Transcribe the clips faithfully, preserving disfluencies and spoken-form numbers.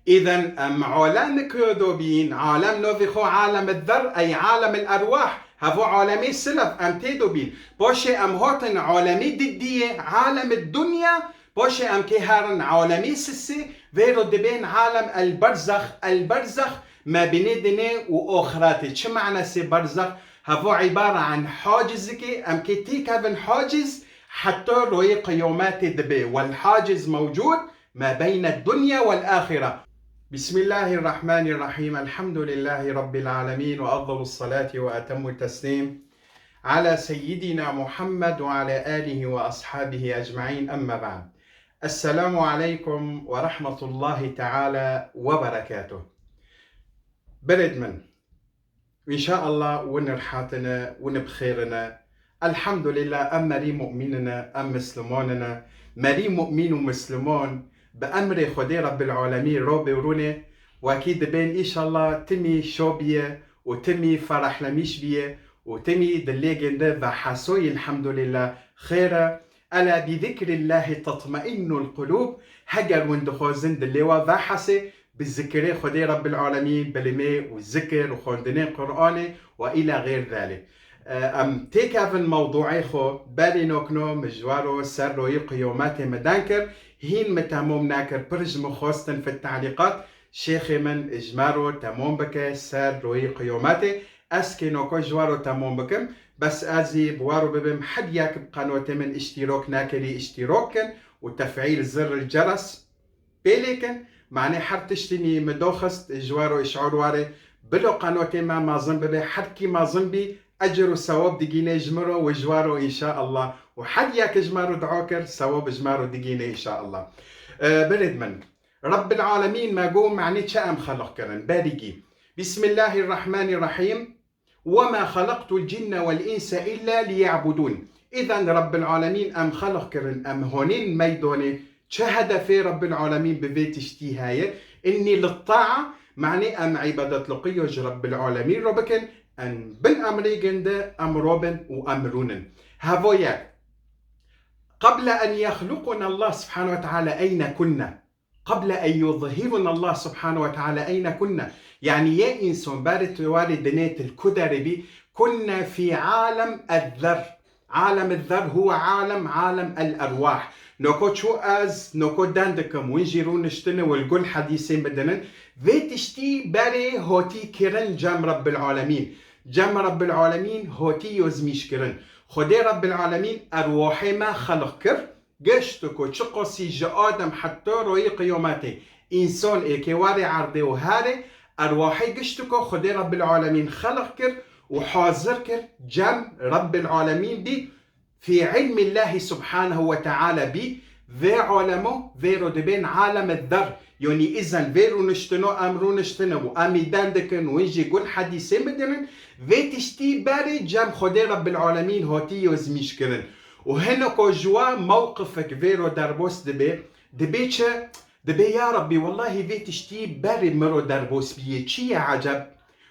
Îden em alem ku do bîn, alem novî xwe alem zer, ey alem el erwah, hevo alemê silef em tê do bîn. Paşê em hatin alemê didiyê, alem dunya, paşê em kê herin alemê sisê, vêro dibên alem el berzex, el berzex, me binê dinê û oxiretê. Çi manasê berzex? Hevo îbare an hacizikê, em kê têkevin haciz, heta royê qiyametê dibe. Wel haciz mewcud, ما بين الدنيا والآخرة. بسم الله الرحمن الرحيم. الحمد لله رب العالمين، وأفضل الصلاة وأتم التسليم على سيدنا محمد وعلى آله وأصحابه أجمعين. أما بعد. السلام عليكم ورحمة الله تعالى وبركاته. Berêd min, înşaallah win rihat in, win bi xêr in. Elhamdulillah, em merî mu'mîn in, em misliman in. Merî mu'mîn û misliman bi emrê Xwedê Rebbil Alemîn ro bê û rûnê wekî dibên, înşaallah timî şo biye û timî ferehlemîş biye û timî dilê ginde ve hesoyî, elhamdulillah, xêr e. Ela bi zikrillahi tatmainnul qulub. Heger win dixwazin dilê we vehesê, bi zikirê Xwedê Rebbil Alemîn, bilimê û zikir û xwendinê Qur'anê û îla xêr zelê. E, em têkevin mewduê xwe, berê nokno mi ji we ro ser royê qiyametê mi deng kir, hîn mi temom nekir, pir ji min xwestin fi telîqat, şêxê min ji me ro temom bike ser royê qiyametê. Ez kê noko ji we ro temom bikim, bes ez ê bi we ro bibim, her yek bi qenotê min îştîrok nekirî, îştîrok kin û tefîl zirril ceres pê lê kin. Manê her tiştînî mi doxist ji we ro îşor ware, bilo qenotê me mezin bibe, her kî mezin bî, ecir û sewab digîne ji min ro û ji we ro înşaallah. Û her yek ji me ro dua kir, sewab ji me ro digîne înşaallah. E, birêd min, Rebbil Alemîn me got, manê çi em xelq kirin? Berîgî. Bismillahirrahmanirrahîm. وما خلقت الجن والإنس إلا ليعبدون. Îden Rebbil Alemîn em xelq kirin, em honîn meydonê. Çi hedefê Rebbil Alemîn bi vê tiştî heye? Innî lit-taa, manê em îbadet li qiyo ji Rebbil Alemîn ro bikin, em bin emrê ginde em robin û em rûnin. Hevo yek. قبل أن يخلقنا الله سبحانه وتعالى أين كنا؟ قبل أن يظهرنا الله سبحانه وتعالى أين كنا؟ Yani yê însan berê tu warê dinê tu li ku derê bî, كنا في عالم الذر. عالم الذر هو عالم، عالم الأرواح. Noko çû ez, noko den dikim, win jî rûniştine û li gul hedîsê min dinin. Vê tiştî berê hotî kirin cem Rebbil Alemîn. Cem Rebbil Alemîn hotî yozmîş kirin. Xwedê Rebbil Alemîn erwahê me xelq kir. Gişt ku çiqasî ji Adem heta royê qiyametê însan êkê warê erdê û herê, erwahê gişt ku Xwedê Rebbil Alemîn xelq kir û hazir kir, cem Rebbil Alemîn bî, fî ilmî Llahî subhanehu ve teala bî, vê alemo vê ro dibên alem zer. Yonî îzen vê rûniştino em rûniştine û em îden dikin û win jî gul hedîsê min dinin, vê tiştî berê cem Xwedê Rebbil Alemîn hotî yozmîş kirin. Û hineko ji we mewqifek vê ro derbos dibe, dibê çi? Dibê, ya Rebbî, wellahî vê tiştî berê min ro derbos bîye. Çi ye eceb?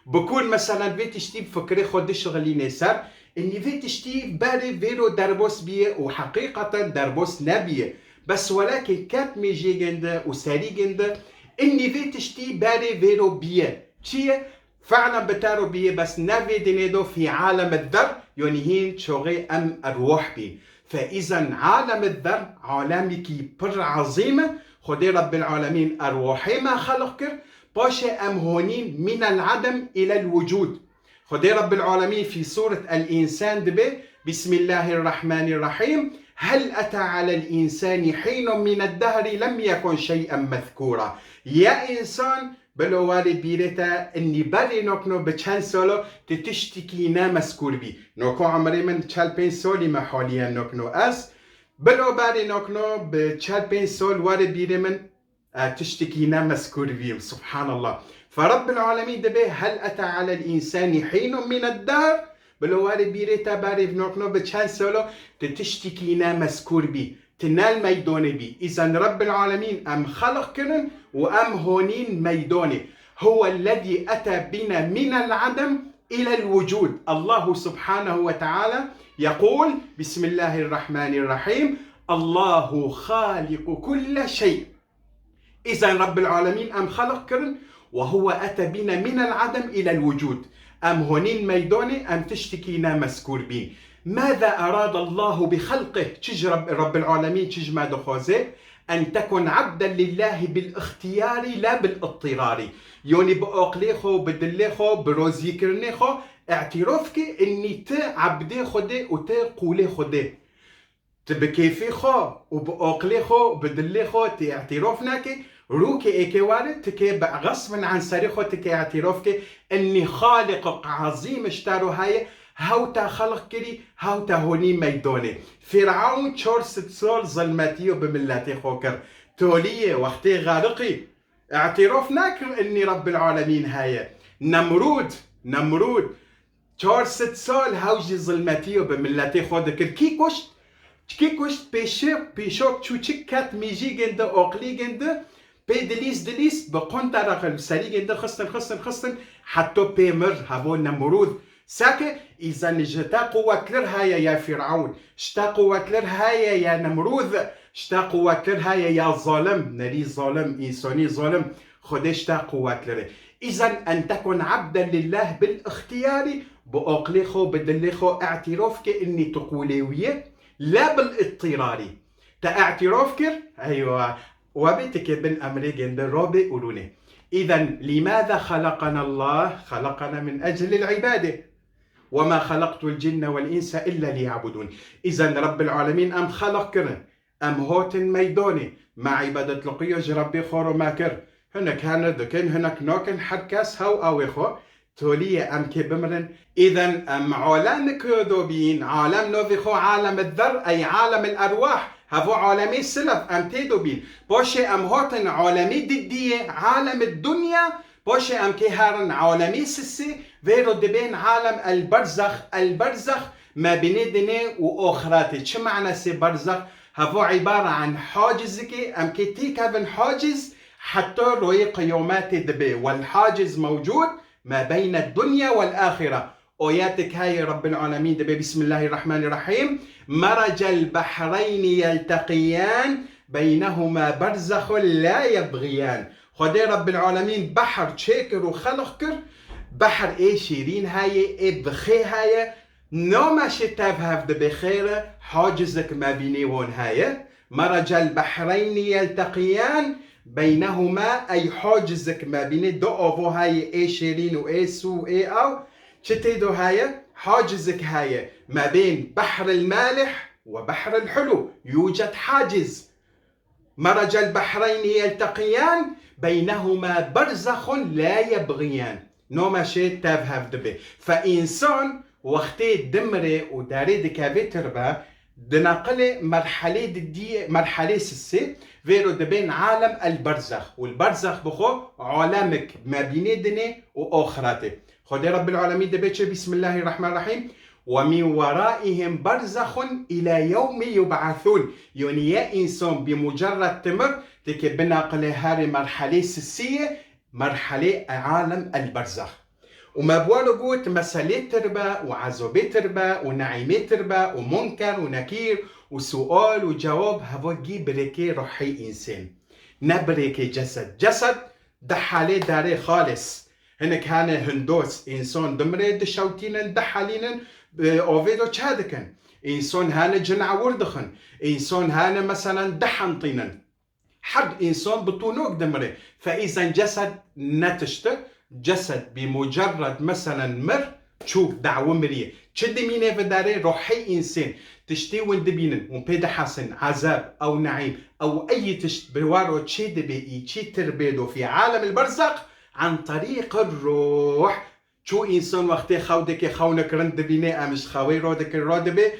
Bi ku, meselen, vê tiştî bi fikrê xwe dişixilînê ser, inî vê tiştî berê vê ro derbos bîye û heqîqeten derbos nebîye. Bes welakê ket mêjê ginde û serî ginde, inî vê tiştî berê vê ro bîye. Çi ye? Fe'len bi te ro bîye, bes ne vê dinê do fî alem zer, yonî hîn çoxê em erwah bîn. Fe îzen alem zer, alemekî pir ezîm e. Xwedê Rebbil Alemîn erwahê me xelq kir, paşê em honîn mînel edem îlel wucûd. Xwedê Rebbil Alemîn fî sûret El Însan dibe, Bismillahirrahmanirrahîm, Hel ete alel însani hînun mined dehri lem yekun şey'en mezkûra. Ya însan, Bilo warê bîrê te, inî berê nokno bi çend solo tu tiştikî ne mezkûr bî. Noko emrê min çel pênc solî me haliyen nokno ez. Bilo berê nokno bi çel pênc sol warê bîrê min, e, tiştikî ne mezkûr bîm. Subhanallah. Fe Rabbil alemîn dibe hel ete alel însani hînun mined dehr. Bilo warê bîrê te berê nokno bi çend solo tu tiştikî ne mezkûr bî. Ti nel meydonê bî. Îzen Rebbil Alemîn em xelq kirin û em honîn meydonê. Huwellezî ete bîne mînel edem îlel wucûd. Allahu Subhanehu ve Teala yeqûl, Bismillahirrahmanirrahîm, Allahu xaliqu kulle şey. Îzen Rabbil Alemîn em xelq kirin, وهو أتى بنا من العدم إلى الوجود. Em honîn meydanê, em tiştekî ne mezkûr bîn. ماذا أراد الله بخلقه؟ Çi ji Rab-, Rabbil Alemîn çi ji me dixwaze? أن تكن عبدا لله بالاختيار لا بالاضطرار. Yonî bi aqlê xwe, bi dilê xwe, bi rozîkirinê xwe îtîrof ke, innî ti ebdê Xwedê û ti qûlê Xwedê. Ti bi kêfê xwe û bi aqlê xwe û bi dilê xwe ti îtîrof nake, rûkê êkê were, ti kê bi xesbin an serê xwe ti kê îtîrof ke, innî Xaliqek Ezîm ji te re heye, hew te xelq kirî, hew te honî meydanê. Fîrewn çar sed sal zilmetiyo bi miletê xwe kir. Toliyê wextê xeriqî, îtîrof nakir innî Rabbil Alemîn heye. Nemrûd, Nemrûd, çar sed sal hew jî zilmetiyo bi miletê xwe dikir. Kî kuşt? Kî kuşt? Pêşe-, pêşok çûçik ket mîjî gindi, oqlî gindi, pê dilîs dilîs, bi qunta re xil serî gindi, xistin, xistin, xistin, heto pê mir, hevo Nemrûd. Seke, îzen ji te quwetlir heye ya Fîrewn, ji te quwetlir heye ya Nemrûd, ji te quwetlir heye ya zalim, nerî zalim, însonî zalim, Xwedê ji te quwetlir e. Îzen en tekun abden lillah bil ixtiyarî, bi aqlê xwe, bi dilê xwe îtîrof ke innî tu qûlê wî ye, la bil îttirarî. Te îtîrof kir, eywa, we bê tikê bin emrê gindi, robê û rûnê. Îzen, limâze xeleqenallah? Xeleqene min eclil îbadê. وما خلقت الجن والإنس إلا ليعبدون. Îzen Rabbil Alemîn em xelq kirin, em hatin meydanê, me îbadetliqiya ji Rebbê xwe re me kir. Hinek hene dikin, hinek nakin, her kes hew awê xwe. Toliyê em kê bimirin. Îzen em alemik dobîn, alem novê xwe alem zer, ey alem el erwah. Hevo alemê silef em tê dobîn. Paşê em hatin alemê didiyê, alem dunya. Paşê em kê herin alemê sisê, vêro dibên alem el berzex, el berzex, mebînê dinê û oxiretê. Çi manasê berzex? Hevo îbare an hacizikê, em kê têkevin haciz, heta royê qiyametê dibe. Wel haciz mewcud, ma beyne dunya wel axire. Oyetek heye Rabbil Alemîn dibe, Bismillahirrahmanirrahîm. Meracel behreyni yelteqiyan, beynehuma berzexun la yebğiyan. Xwedê Rabbil Alemîn behr çêkir û xelq kir. Behr ê şîrîn heye, ê bi xê heye. Name şê tev hev dibe xêre, hacizek mebînê wan heye. Meracel behreyni yelteqiyan, beynehuma, ey hacizek mebînê du avo heye, ê şêrîn û ê sû, ê aw. Çi tê do heye? Hacizek heye. Mebên behril malih ve behril hulu. Yuced haciz. Meracel behreyni yelteqiyan, beynehuma berzexun la yebğiyan. Name şê tev hev dibe. Fe însan wextê dimire û derê dikeve tirbe, dineqile merhelê didiyê, merhelê sisê, vêro dibên alem el berzex. Û el berzex bi xwe alemek mebînê dinê û oxiretê. Xwedê Rabbil Alemîn dibe çi? Bismillahirrahmanirrahîm. Ve min weraihim berzexun ila yewmi yub'athun. Yonî ye însan bi mucerred timir, teke binaqile herê merhelê sisiyê, merhelê alem el berzex. Û me bi we re got, meselê tirbe û ezobê tirbe û neîmê tirbe û munker û nekîr û sual û cewab, heva gî birêkê ruhê însên. Ne birêkê cesed. Cesed di halê derê xalis. Hinek hene hindos, însan dimire, dişewtînin, dihelînin, bi avê do çe dikin. Însan hene cin ewir dixin. Însan hene meselen dihentînin. Her însan bi tûnok dimire. Fe îzen cesed ne tişt e. Cesed bi mucerred meselen mir, çû, dawî miriye. Çi dimîne vi derê? Ruhê însên. Tiştê win dibînin, hûn pê dihesin, ezab, ew neîm, ew eyî tişt bi we re çê dibe, î çê tir bê do fî alem el berzex, an terîq ruh. Çû însan wextê xew dike, xewnek rind dibîne, em ji xewê ro dikin, ro dibe,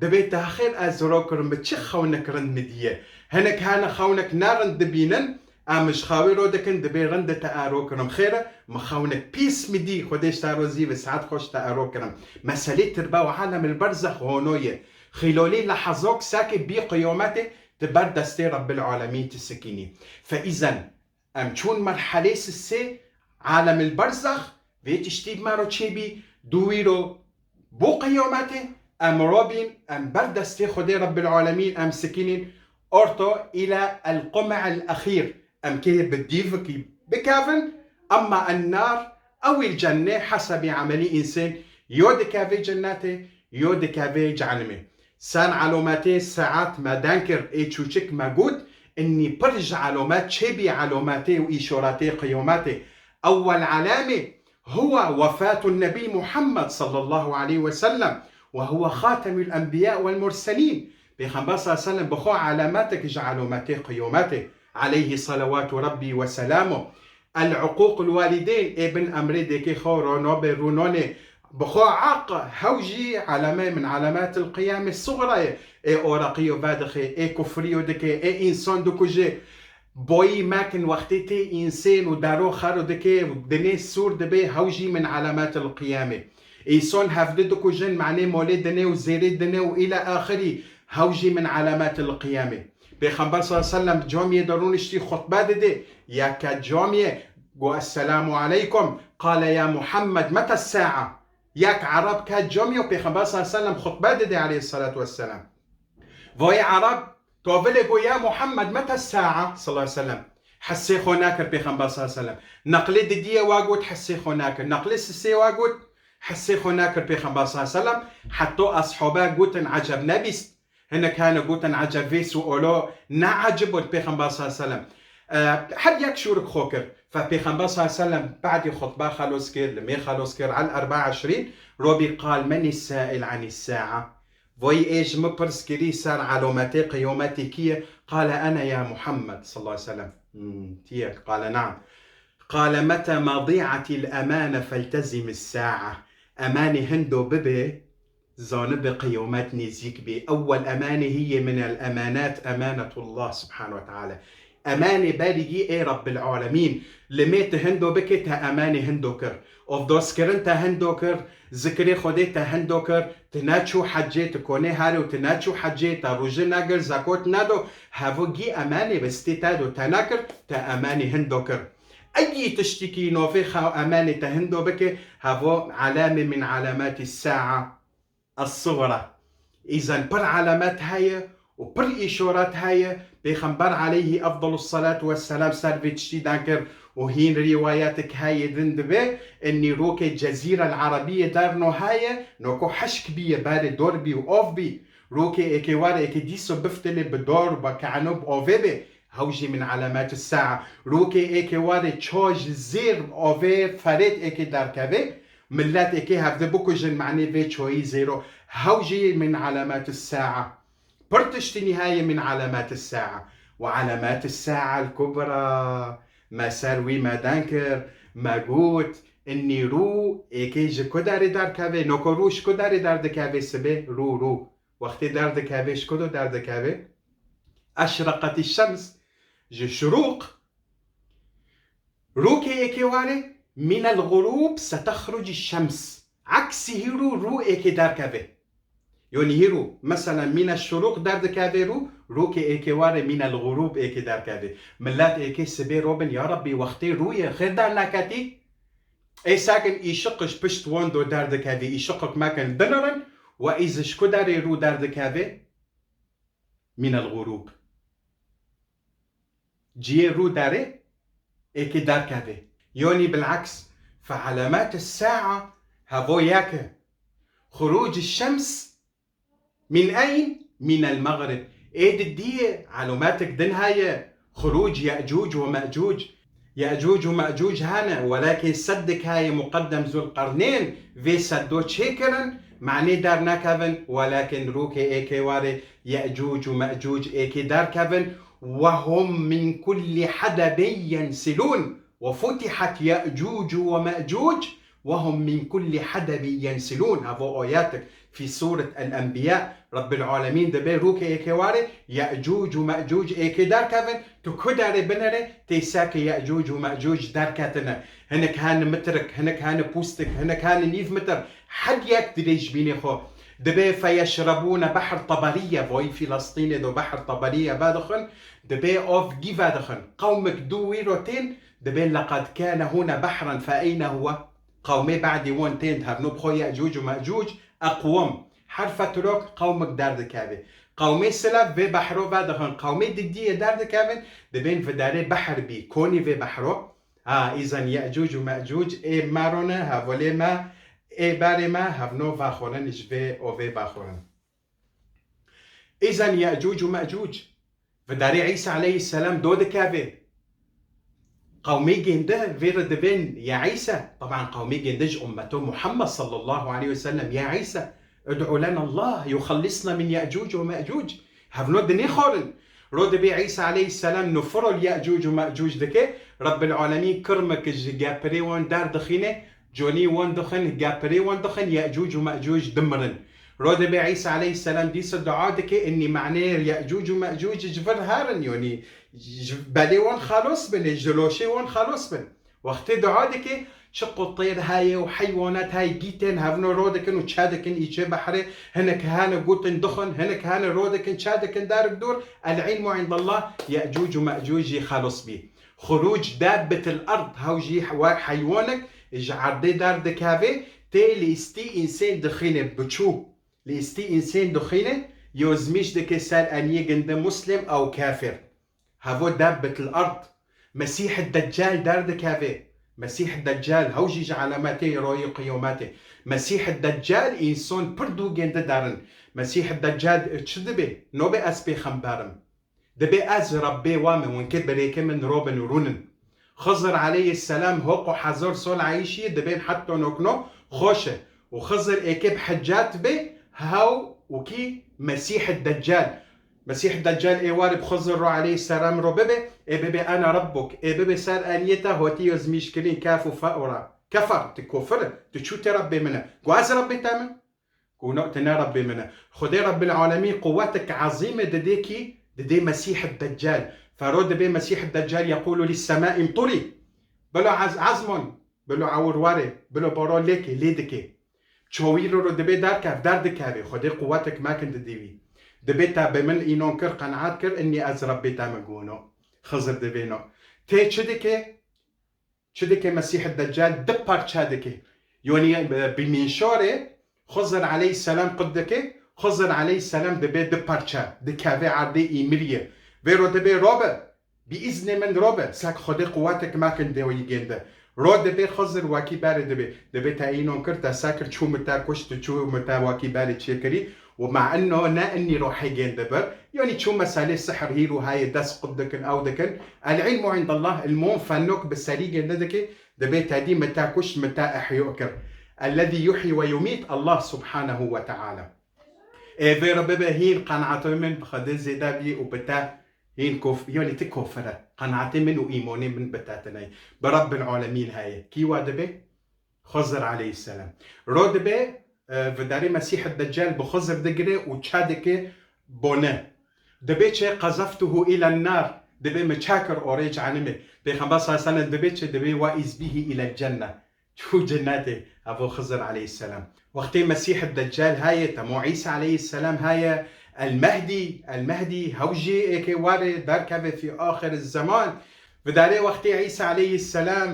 dibe te xêr ez ro kirim, bi çi xewnek rind mi diye? Hinek hene xewnek ne rind dibînin, em ji xewê ro dikin, dibe rind te ero kirim. Xêr e, mi xewnek pîs mi dî, Xwedê ji te rozî ve, saet xweş te ero kirim. Meselê tirbe û alem el berzex hono ye. Xîlolî lehezok seke bî qiyametê, di ber destê Rabbil Alemîn ti sikînî. Fe îzen, em çûn merhelê sisê, alem el berzex, vê tiştî bi me ro çêbî, dû wî ro bo qiyametê, em robîn, em ber destê Xwedê Rabbil Alemîn, em sikînîn, orto île el qum'el exîr, Em kê bi dîvikî bikevin, emma ennar ewî cennê hesebî emelî însên yo dikevê cennetê, yo dikevê cehenimê. Ser elometê saet me den kir, ê çûçik me got, innî pir ji elomet çêbî elometê û îşoretê qiyometê. Ewwel elamê huwa wefatun Nebî Muhammed sallallahu aleyhi ve sellem ve huwa xatemul enbiya vel murselîn. Pêxember sallallahu aleyhi ve sellem bi xwe alametek ji alometê qiyometê. Aleyhi salawatu Rabbî ve selamu. El uqûqul walidên, ê bin emrê dêkê xwe ronobê rûnonê. Bi xwe aq, hew jî alame min alametil qiyamê suxra ye. Ê oreqiyo vedixê, ê kufriyo dike, ê însan dikuje. Boyî mekin wextê tê însên û dero xero dike, dinê sûr dibe, hew jî min alametil qiyamê. Însan hevdi dikujin, manê molê dinê û zêrê dinê û île axirî, hew jî min alametil qiyamê. Pêxember sallallahu aleyhi ve sellem camiyê de rûniştî xutbe didê. Yek ket camiyê, got, "Esselamu aleykum." Qale, "Ya Muhammed, mete sa'a?" Yek Ereb ket camiyê û Pêxember sallallahu aleyhi ve sellem xutbe didê aleyhissalatu vesselam. Vayê Ereb, tavilê got, "Ya Muhammed, mete sa'a?" sallallahu aleyhi ve sellem. Hissê xwe nakir Pêxember sallallahu aleyhi ve sellem. Neqlê didiyê wa got, hissê xwe nakir. Neqlê sisê wa got, hissê xwe nakir Pêxember sallallahu aleyhi ve sellem. Heta eshabe gotin, eceb nebîst. Hinek hene gotin, eceb vê sualo ne ecib bû Pêxember sallallahu aleyhi ve sellem. E, her yek şûrik xwe kir. Fe Pêxember sallallahu aleyhi ve sellem badî xutbe xelos kir, li mê xelos kir, el erba eşrîn, robî qal, "Menî sail anî sa'a?" Vayî ê ji min pirs kirî ser elometê qiyometê kî ye? Qale, "Ene ya Muhammed sallallahu aleyhi ve sellem." Hmm, tiyek, qale, "Naam." Qale, "Meta ma di'atil emane feltezim sa'a." Emanê hindo bibe, zanibe qiyomet nêzîk bê. Ewwel emanê hî yê min el emanat, emanetullah subhanahu ve teala. Emanê berî yî ê Rabbil Alemîn. Li mê tu hindo bike, te emanê hindo kir. Ovdoskirin te hindo kir, zikirê Xwedê te hindo kir, tu neçû hecê, tu konê herê û tu neçû hecê, te rûjî negir, zekot nedo, hevo gî emanê bi stê te do te nekir, te emanê hindo kir. Egî tiştikî novê xew emanê te hindo bike, hevo alamê min alamatî sa'a. Es-Sugra. Îzen pir alamet heye û pir îşoret heye. Pêxember aleyhî efdalus salatu vesselam ser vê tiştî dan kir û hîn rîwayetik heye din dibe, innî rokê Cezîrel Erebiyê derno heye, noko hişk bîye berê dor bî û ov bî. Rokê êkê ware êkê dîso biftilê bi dor, bi keno, bi ovê bê. Hew jî min alamet sa'a. Rokê êkê ware çaw ji zêr avê ferêt êkê derkevê, millet êkê hevdi bikujin, manê vê çoyî zêro. Hew jî min alamet sa'a. Pir tiştî nîhayê min alamet sa'a. Ve alamet sa'a el kubra. Me ser wî me den kir, me got, innî rû êkê ji ku derê derkevê, noko rû ji ku derê derdikevê sibê, rû, rû. Wextê derdikevê, ji ku do derdikevê? Eşreqetî şems, ji şurûq. Rûkê êkê warê, mînel xurûb setexrucî şems. Eksî hîrû rû êkê derkevê. Yonî hîrû, meselen, mîne şurûq derdikevê rû, rûkê êkê warê mînel xurûb êkê derkevê. Millet êkê sibê robin, ya Rabbî, wextê rûyê xêr derneketî, ê sekin îşiq ji pişt wan do derdikevî, îşiqik mekin dinirin, we îz ji ku derê rû derdikevê? Mînel xurûb. Ciyê rû derê, êkê derkevê. Yonî bil'eks, fe alamet sa'a hevo yek e. Xurûc şems min eyn? Mînel mexrib. Ê di diyê elometik din heye. Xurûc Ye'cûc û Me'cûc. Ye'cûc û Me'cûc hene, welakê seddek heye muqeddem Zulqernên vê seddo çêkirin, manê dernekevin, welakên rûkê êkê warê Ye'cûc û Me'cûc êkê derkevin, وهم من كل حدب ينسلون وفتحت يأجوج ومأجوج وهم من كل حدب ينسلون. Hevo ayetik fî sûret El-Enbiya, Rabbil Alemîn dibê rûkê êkê warê, Ye'cûc û Me'cûc êkê derkevin, tu ku derê binerê, tê sekê Ye'cûc û Me'cûc derketine. Hinek hene mitrik, hinek hene pûstik, hinek hene nîv mitir, her yek dirêj bînê xwe. Dibê feyeşrebûne behr Taberiye, voyî Filistînê do behr Taberiye vedixin, dibê av gî vedixin. Qewmik dû wî ro tên, dibê leqed kâne hûne behren fe eyne huwe? Qewmê badî wan tên di hevno bi xwe Ye'cûc û Me'cûc, eqwam. Herfe tirok qewmik derdikevê. Qewmê sila vê behro vedixin, qewmê didiyê derdikevin, dibên vidarê behr bî, konî vê behro. Ha, îzen Ye'cûc û Me'cûc ê mero ne, hevalê me, ê berê me, hevno vexorin ji vê ovê vexorin. Îzen Ye'cûc û Me'cûc. Vidarê Îsa aleyhisselam do dikeve. Qewmê gênde vê re dibên ya Îsa. Teban qewmê gênde ji ummeto Muhammed sallallahu aleyhi ve sellem, ya Îsa, ud'u lena Allah yuxellisna min Ye'cûc û Me'cûc. Hevno dinê xorin. Ro dibê Îsa aleyhisselam nufiro li Ye'cûc û Me'cûc dike. Rabbil alemîn kirmek ji gepirê wan derdixîne. Conî wan dixin, gepirê wan dixin, Ye'cûc û Me'cûc dimirin. Ro dibê Îsa aleyhisselam dîsa dua dike, innî manê Ye'cûc û Me'cûc ji vir herin, yanî ji belê wan xelos bin, ji loşê wan xelos bin. Wextê dua dike, çiqo têr heye û heywanat heye, gîtên hevno ro dikin û çe dikin îçê behrê, hinek hene gotin dixin, hinek hene ro dikin, çe dikin derik dûr, el ilmu indallah, Ye'cûc û Me'cûc jî xelos bî. Xuruc dabbetil ard, hew jî wek heywanek ji erdê derdikeve, tê lîstî însên dixîne biçû. Lîstî însên dixîne, yozmîş dike ser eniyê ginde muslim ew kafir. Hevo dabbetil ard. Mesîh Deccal derdikeve. Mesîh Deccal, hew jî ji alametê royê qiyametê. Mesîh Deccal însan pir dû gende derin. Mesîh Deccal çi dibe? Nobe ez pêxember im. Dibê ez Rebbê wa me, hûn kê birêkê min robin û rûnin. Xizir aleyhisselam hoq û hezar sal eyşî, dibên heta nokno xweş e. Û Xizir êkê bi hicet bê, hew û kî Mesîh Deccal. Mesîh Deccal ê warê bi Xizir ro aleyhisselam ro bibe, ê bibe ene Rebbuk, ê bibe ser eniyê te hotî yozmîş kirin kef û fe û ra. Kefer, tu kofir, tu çû tê Rebbê min e. Gu ez Rebbê te min? Ku no, tu ne Rebbê min e. Xwedê Rebbil Alemîn quwetek ezîme didê kî, didê Mesîh Deccal. Fero dibê Mesîh Deccal yekulu li semai mturi. Bilo ez-, ezmon, bilo ewir were, bilo baro lêke, lê dike. Çawî ro ro dibê derkev, derdikevê. Xwedê quwetek mekin didê wî. Dibê te bi min înon kir, qenaet kir, innî ez Rebbê te min gono. Xizir dibê no. Tê çi dike? Çi dike Mesîh Deccal? Di parça dike. Yanî, e, bi mînşarê Xizir aleyhisselam qut dike, Xizir aleyhisselam dibe di parça, dikeve erdê îmiriyê. Vê ro dibe robe, bi îznê min robe, sek Xwedê quwetek mekin dê wî gênde. Ro dibe Xizir wekî berê dibe. Dibe te înon kir, te sekir, çû min te kuşt, çû min te wekî berê çêkirî. Û ma inno ne innî rohê gênde bir. Yanî çû meselê sihr hîr û hayê dest qut dikin, ew dikin. El ilmu indallah, ilmon fenok bi serî gênde dike, dibê te dî min te kuşt, min te ihya kir. Ellezî yuhyi ve yumît, Allah subhanehu ve teala. Ê vê re bibe hîn qenaetê min bi Xwedê zêde bî û bi te hîn kof-, yanî ti kofir e. Qenaetê min û îmonê min bi te tine ye. Bi Rabbil Alemîn heye. Kî wa dibe? Xizir aleyhisselam. Ro dibe, e, vidarê Mesîh Deccal bi Xizir digire û çe dike bone. Dibe çi? Qezeftuhu îlen nar. Dibe min çe kir orê cehenimê. Pêxember sallallahu aleyhi ve sellem dibe çi? Dibe ve iz bihi îlel cenne. Çû cennetê. Evo Xizir aleyhisselam. Wextê Mesîh Deccal heye, temo Îsa aleyhisselam heye, El Mehdî, El Mehdî, hew jî êkê were derkeve fî axir zeman. Vidarê wextê Îsa aleyhisselam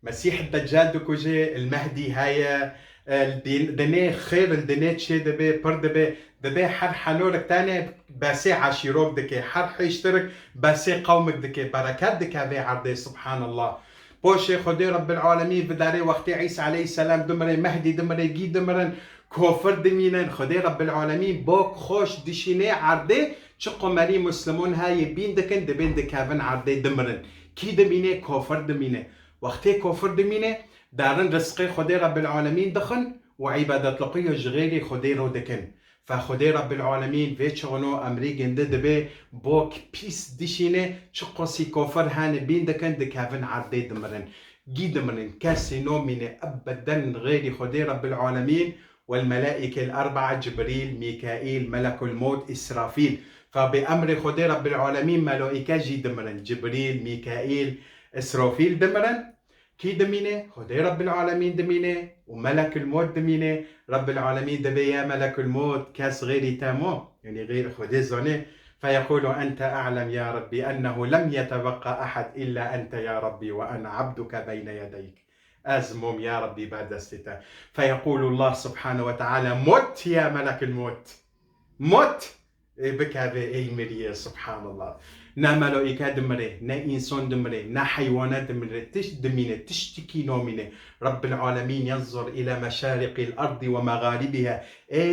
Mesîh Deccal dikuje, El Mehdî heye, el din-, dinê xêr, el dinê çê dibe, pir dibe, dibe her henorek tane besê eşîrok dike, her hêştirek besê qewmek dike, bereket dike vê erdê, subhanallah. Poşê Xwedê Rebbil Alemîn vidarê wextê Îsa aleyhisselam dimire, Mehdî dimire, gî dimirin, kofir dimînin, Xwedê Rebbil Alemîn bok xweş dişînê erdê, çi qomerî muslimun heye bîn dikin, dibên dikevin erdê dimirin. Kî dimîne? Kofir dimîne. Wextê kofir dimîne, darin rizqê Xwedê Rebbil Alemîn dixin û îbadetliqiyo ji xêrî Xwedê ro dikin. Fe Xwedê Rebbil Alemîn vê çixino emrî gindi dibe bok pîs dişîne, çi qosî kofir hene bîn dikin, dikevin erdê dimirin. Gî dimirin, kesî nomîne ebeden xêrî Xwedê Rebbil Alemîn, والملائكة الأربعة، جبريل، ميكائيل، ملك الموت، إسرافيل. Fe bi emrê Xwedê Rebbil Alemîn melaîke jî dimirin. Cibrîl, Mîkaîl, Îsrafîl dimirin. Kî dimîne? Xwedê Rebbil Alemîn dimîne û Melekul Mot dimîne. Rebbil Alemîn dibê ya Melekul Mot, kes xêrî te mo? Yanî xêr Xwedê zane. فيقول أنت أعلم يا ربي أنه لم يتبقى أحد إلا أنت يا ربي وأنا عبدك بين يديك. Ez mom ya Rebbî ber destê te. فيقول الله سبحانه وتعالى مت يا ملك الموت. Mot. Ê bikeve ey miriyê, subhanallah. Ne melaîke dimire, ne însan dimire, ne heywane dimire, tişt dimîne, tiştikî namîne. Rabbil alemîn yenzur îla meşariqîl erdî ve meğaribiha. Ê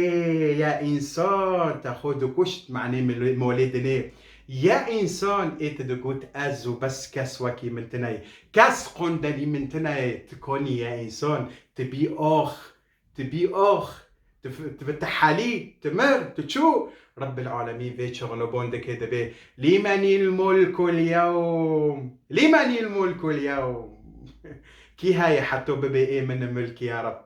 ya însan, te xwe dikuşt, manê mil-, molê dinê. Ya însan, ê tu digot ez û bes kes wekî min tine ye. Kes qondelî min tine ye, tu konî ya însan, tu bî ax. Tu bî ax, tu f-, tu bi tehelî, tu mir, tu çû. Rabbil alemîn vê çixilo bon dike, dibê, "Lîmenîl mulkul yewm? Lîmenîl mulkul yewm?" Kî heye heto bibê ê min e milk ya Rab?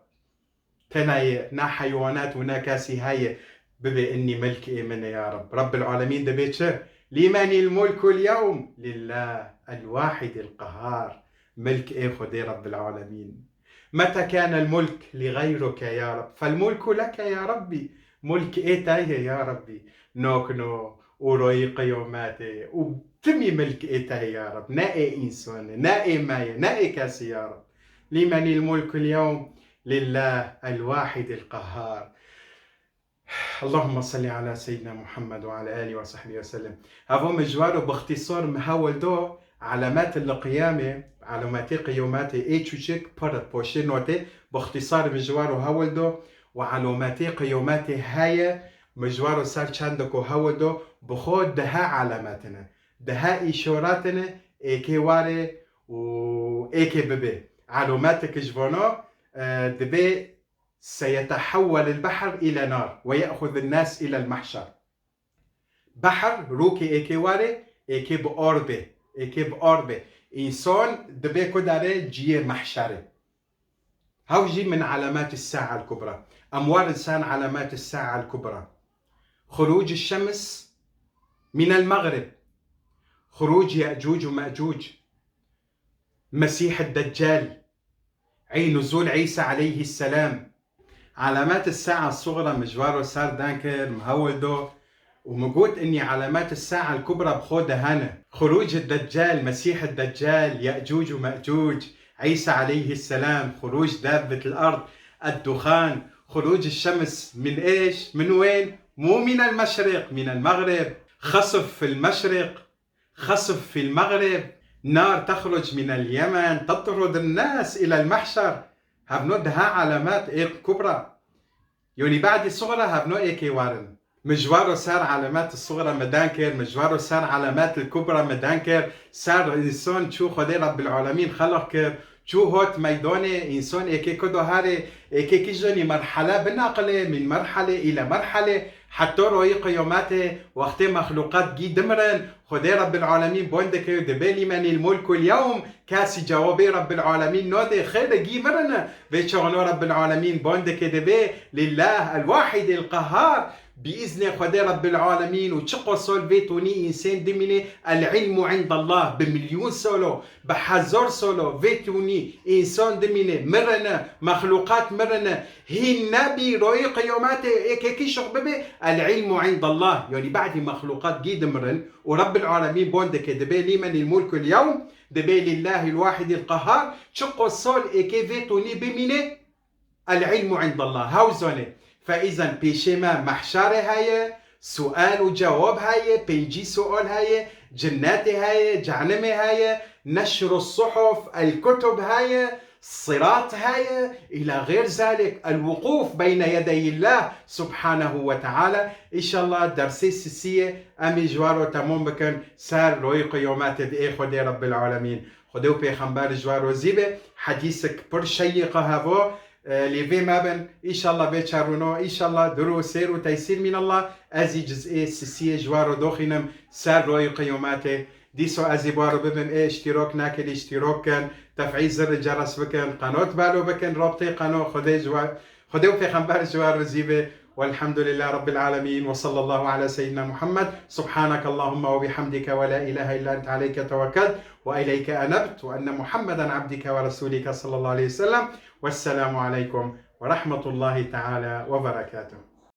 Tena ye, ne heywanat û ne kesî heye bibê innî milk ê min e ya Rab. Rabbil alemîn dibê çi? "Lîmenîl mulkul yewm? Lillah el-wahidil qehhar." Milk ê Xwedê Rabbil alemîn. "Meta kânel mulk li gayruke ya Rab? Fel mulku leke ya Rabbî." Mulk ê te ye ya Rabbî. Nokno û royî qiyometê û timî milk ê te ye ya Rab. Ne ê însanê, ne ê me ye, ne ê kesî ya Rab. "Lîmenîl mulkul yewm? Lillah el-wahidil qehhar." Allahümme salli ala seyyidina Muhammed ve ala alihi ve sahbihi ve sellem. Havo min ji waro bi ixtisar min hewl do alamet li qiyamê, alametê qiyometê ê çûçik pir poşê notê, bi ixtisar min ji waro hewl do û alametê qiyometê heye, min ji waro ser çendeko hewl do, bi xwe dehe alametine, dehe îşoratine, êkê ware û êkê bibe. Alometik ji vano, e, dibê سيتحول البحر إلى نار ويأخذ الناس إلى المحشر. Behr, rokê êkê ware, êkê bi ar be, êkê bi ar be. Însan dibe ku dere ciyê mehşerê. Hew jî min alamet sa'a el-kubra. Em warin ser alamet sa'a el-kubra. خروج الشمس من المغرب. خروج يأجوج ومأجوج. مسيح الدجال. Ey nuzul Îsa aleyhisselam. Alamet sa'a sugra min ji waro ser dan kir, min hewl do û min got, innî alamet sa'a kubra bi xwe de hene. Xuruc Deccal, Mesîh Deccal, Ye'cuc û Me'cuc, Îsa aleyhisselam, xuruc dabbet el-ard, ed-duxan, xuruc şems min êş, min wên, mu minel meşriq, minel meğrib, xesf fil meşriq, خسف في المغرب، نار تخرج من اليمن تطرد الناس إلى المحشر. Hevno deha alamet ê kubra. Yonî badî sugra hevno êkê warin. Min ji waro ser alamet sugra me dan kir, min ji waro ser alamet kubra me dan kir, ser însan çû Xwedê Rabbil Alemîn xelq kir, çû hot meydonê, însan êkê ku do harê, êkê kî jonî merhele binaqilê, min merhele île merhele, heto royî qiyometê, wextê mexluqat gî dimirin, Xwedê Rabbil Alemîn bon dike û dibê lîmenîl mulkul yewm, kesî cewabê Rabbil Alemîn nodê, xêr de gî mirine. Vê çaxno Rabbil Alemîn bon dike dibê lillah el wahidil qehhar, bi îznê Xwedê Rabbil Alemîn û çiqo sol vê tonî însên dimîne, el ilmu indallah, bi milyon solo, bi hezar solo vê tonî însan dimîne, mirine, mexluqat mirine, hîn nebî royê qiyometê êkekî şix bibe, el ilmu indallah. Yanî badî mexluqat gî dimirin û Rabbil Alemîn bon dike, dibê lîmenîl mulkul yewm, dibê lillahil wahidil qehhar, çiqo sol êkê vê tonî bimîne, el ilmu indallah. Hew zane. Fe îzen pêşê me mehşarê heye, sual û cewab heye, pêncî sual heye, cinnetê heye, cehnimê heye, neşru suhuf, el kutub heye, sirat heye, îla xêr zalik, el wukuf beyne yedeyillah subhanehu ve teala. Înşallah dersê sisiyê em ê ji waro temom bikin ser royê qiyometê di ê Xwedê Rabbil Alemîn. Xwedê û Pêxember ji we rozî be. Hedîsek pir şeyîq e hevo, e, lê vê mebin. Înşallah vê çarûno, înşallah dur û sêr û teysîr mînallah. Ez î cizê sisiyê ji we re doxînim ser royê qiyometê. Dîso ez ê bi we re bibim, ê îştîrok nekirî, îştîrok kin, tef'îl zirê ceres bikin, qenot balo bikin, rabtê qeno, Xwedê ji we, Xwedê û Pêxember ji we rozî be. والحمد لله رب العالمين، وصلى الله على سيدنا محمد. سبحانك اللهم وبحمدك، ولا إله إلا أنت، عليك توكلت وإليك أنبت، وأن محمدا عبدك ورسولك، صلى الله عليه وسلم. والسلام عليكم ورحمة الله تعالى وبركاته.